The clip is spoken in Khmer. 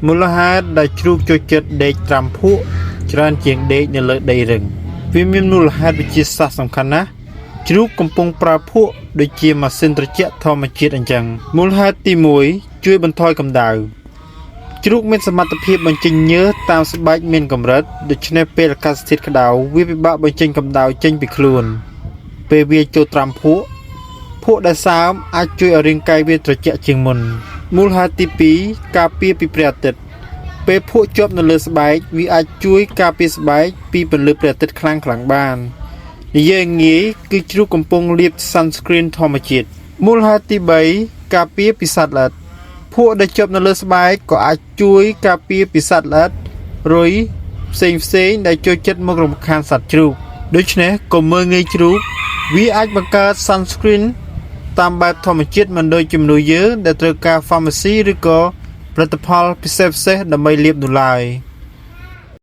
មូលហេតុដែលជ្រូកចូលចិត្តដេកត្រាំភក់ច្រើនជាងដេកនៅលើដីរឹងវាមានមូលហេតុវិទ្យាសាស្ត្រសំខាន់ណាស់ជ្រូកកំពុងប្រើភក់ដូចជាម៉ាស៊ីនត្រជាក់ធម្មជាតិអញ្ចឹងមូលហេតុទី1ជួយបន្ថយកម្ដៅជ្រូកមានសមត្ថភាពបញ្ចេញញើសតាមស្បែកមានកម្រិតដូច្នេះពេលអាកាសធាតុក្តៅវាពិបាកបញ្ចេញកម្ដៅចេញពីខ្លួន ពេលវាចូលត្រាំភក់ភក់ដែលសើមអាចជួយឲ្យរាងកាយវាត្រជាក់ជាងមុនមូលហេតុទី2ការពារពីព្រះអាទិត្យពេលភក់ជាប់នៅលើស្បែកវាអាចជួយការពារស្បែកពីពន្លឺព្រះអាទិត្យខ្លាំងៗបាននិយាយឲ្យងាយគឺជ្រូកកំពុងលាប sunscreen ធម្មជាតិមូលហេតុទី3ការពារពីសត្វល្អិតភក់ដែលជាប់នៅលើស្បែកក៏អាចជួយការពារពីសត្វល្អិតរុយផ្សេងផ្សេងៗដែលចូលចិត្តមករំខានសត្វជ្រូកដូច្នេះកុំមើលងាយជ្រូកវាអាចបង្កើត sunscreen តាមបែបធម្មជាតិមិនដូចជំនួយយើងដែលត្រូវការ pharmacy ឬក៏ផលិតផលពិសេសៗដើម្បីលាបនោះឡើយ។